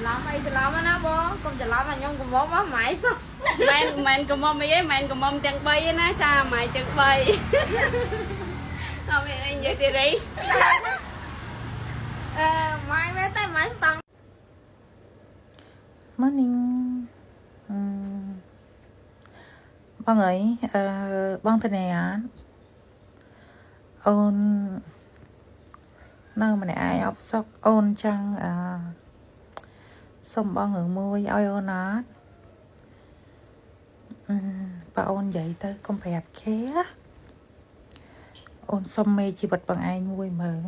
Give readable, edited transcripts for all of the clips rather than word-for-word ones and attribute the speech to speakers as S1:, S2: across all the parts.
S1: ច្រឡំអីច្រឡំណាបងកុំច្រឡំថាខ្ញុំកំមុំមកម៉ៃសោះ
S2: មែនមែនកំមុំអីទេមែនកំមុំទាំង3ទេណាចាម៉ៃទាំង3អត់មានអីនិយាយទៀតទេ
S1: អឺម៉ៃមែនតែម៉ៃស្តង់
S3: Morning. អឺបងអើយអឺបងតនីអត់អូននៅម្នាក់ឯងអត់សុកអូនចង់អឺសុំបងរឿងមួយឲ្យអូនអត់អឺបើអូននិយាយទៅកុំប្រាប់គេណាអូនសុំមេជីវិតបងឯងមួយមើល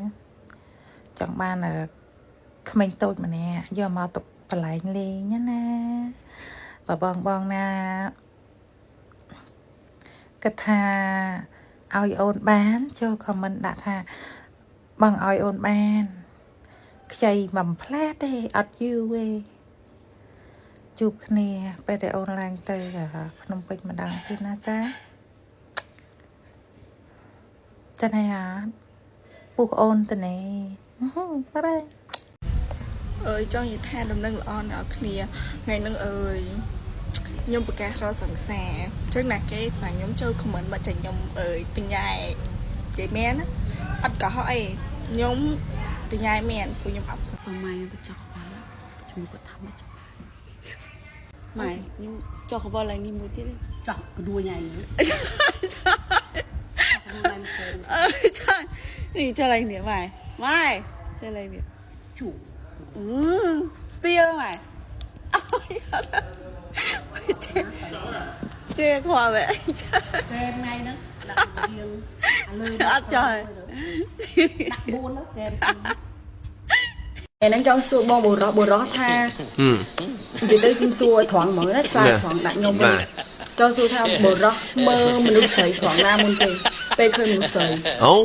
S3: ចង់បានអឺក្មេងតូចម្នាក់យកមកទៅបន្លែងលេងណាណាបើបងបងណាគិតថាឲ្យអូនបានចូល comment ដាក់ថាបងឲ្យអូនបានខ្ចីមួយផ្លែទេអត់យូរទេជួបគ្នាពេលដែលអូនឡើងទៅភ្នំពេញម្ដងទៀតណាចាតនេះអត់ពុះអូនតនេះ bye bye.
S4: អើយចង់និយាយថាដំណឹងល្អអ្នកនរគ្នាថ្ងៃហ្នឹងអើយខ្ញុំប្រកាសរកសង្សារអញ្ចឹងណាគេស្នាខ្ញុំចូល comment បាត់ចាញ់ខ្ញុំអើយទញ៉ែនិយាយមែនណាអត់កុហកអីខ្ញុំទញ៉ែមែនព្រោះខ្ញុំអត់សង្
S2: សុំម៉ែខ្ញុំទៅចោះកវលជាមួយគាត់ថាមកចុះម៉ែខ្ញុំចោះកវលឡើងនេះមួយទៀត
S5: ចោះក្ដួញឯង
S2: អើចានេះចុះឡើងនេះម៉ែម៉ែចុះឡើងនេះ
S5: ជក់
S2: អឺស្ទៀងម៉ែអើយអត់ចេះចេះខ្វល់បែចា
S5: កែមថ្ងៃហ្នឹងដាក់រៀងអាលើ
S2: អត់ចោះ
S5: ដាក់4ហ្នឹងកែមពីរ
S6: ថ្ងៃហ្នឹងចង់សួរបងបុរសបុរសថានិយាយទៅខ្ញុំសួរឲ្យត្រង់ហ្មងណាឆ្លើយត្រង់ដាក់ខ្ញុំវិញចង់សួរថាបុរសមើលមនុស្សស្រីត្រង់ណាមុនទេពេលឃើញមនុស្សស្រី
S7: អូ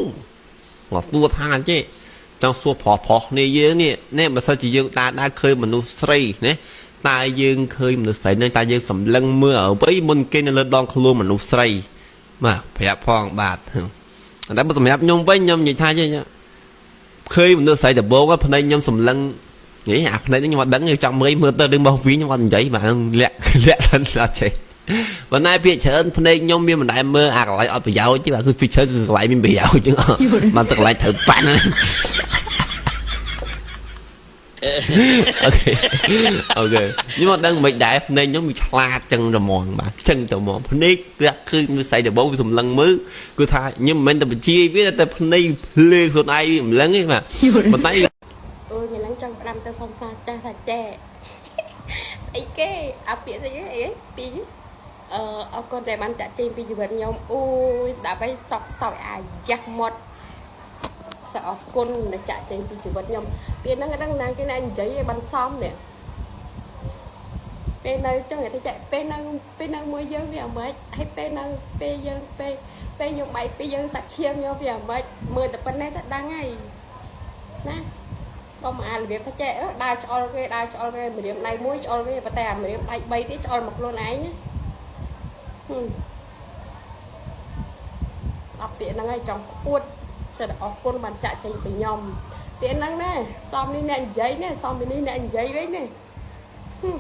S7: មកសួរថាចេះចង់សួរប្រុសប្រុសគ្នាយើងនេះនេះបើសិនជាយើងដើរដើរឃើញមនុស្សស្រីណាតើយើងឃើញមនុស្សស្រីនឹងតើយើងសម្លឹងមើលអ្វីមុនគេនៅលើដងខ្លួនមនុស្សស្រីបាទប្រាប់ផងបាទតែបើសម្រាប់ខ្ញុំវិញខ្ញុំនិយាយថាចេះឃើញមនុស្សស្រីដំបូងភ្នែកខ្ញុំសម្លឹងនេះអាភ្នែកនេះខ្ញុំអត់ដឹងចង់មើលមើលទៅរឿងរបស់វិញខ្ញុំអត់និយាយបាទលាក់លាក់សិនអត់ចេះប៉ុន្តែពាក្យច្រើនភ្នែកខ្ញុំមានមិនដែលមើលអាកន្លែងអត់ប្រយោជន៍ទេបាទគឺពាក្យច្រើនគឺកន្លែងមានប្រយោជន៍ចឹងបានទៅកន្លែងត្រូវប៉ាន់ okay okay ខ្ញុំអត់ដឹងមិនដែរភ្នែកខ្ញុំវាឆ្លាតចឹងតែហ្មងបាទចឹងតែហ្មងភ្នែកគឺឃើញស្អីដំបូងវាសម្លឹងមើលគឺថាខ្ញុំមិនមែនតែបញ្ជាវាតែភ្នែកភ្លើខ្លួនឯងសម្លឹងទេបាទប៉ុន្តែ
S2: អូយថ្ងៃហ្នឹងចង់ផ្ដាំទៅសំសាចាស់ថាចែស្អីគេអាពាក្យស្អីគេអីពីអឺអរគុណដែលបានចាក់ចេញពីជីវិតខ្ញុំអូយស្ដាប់ហើយសក់សោយអាយ៉ាស់មាត់សអរគុណដែលចាក់ចេញពីជីវិតខ្ញុំពេលហ្នឹងដឹងណាគេណានិយាយឲ្យបានសមនេះពេលនៅចឹងគេថាពេលនៅពេលនៅមួយយើងវាអាម៉េចហើយពេលនៅពេលយើងពេលពេលខ្ញុំបែកពីយើងសាច់ឈាមខ្ញុំវាអាម៉េចមើលតែប៉ុណ្ណេះទៅដឹងហើយណា កុំអារបៀបថាចេះដើរឆ្អុលគេដើរឆ្អុលគេម្រាមដៃមួយឆ្អុលគេប៉ុន្តែអាម្រាមដៃ3ទៀតឆ្អុលមកខ្លួនឯងហឹមស្អប់ពាក្យហ្នឹងហើយចង់អួតសិតអរគុណបានចាក់ចេញពីខ្ញុំពាក្យហ្នឹងណែសំនេះអ្នកនិយាយណែសំពីនេះអ្នកនិយាយវិញណែហឹម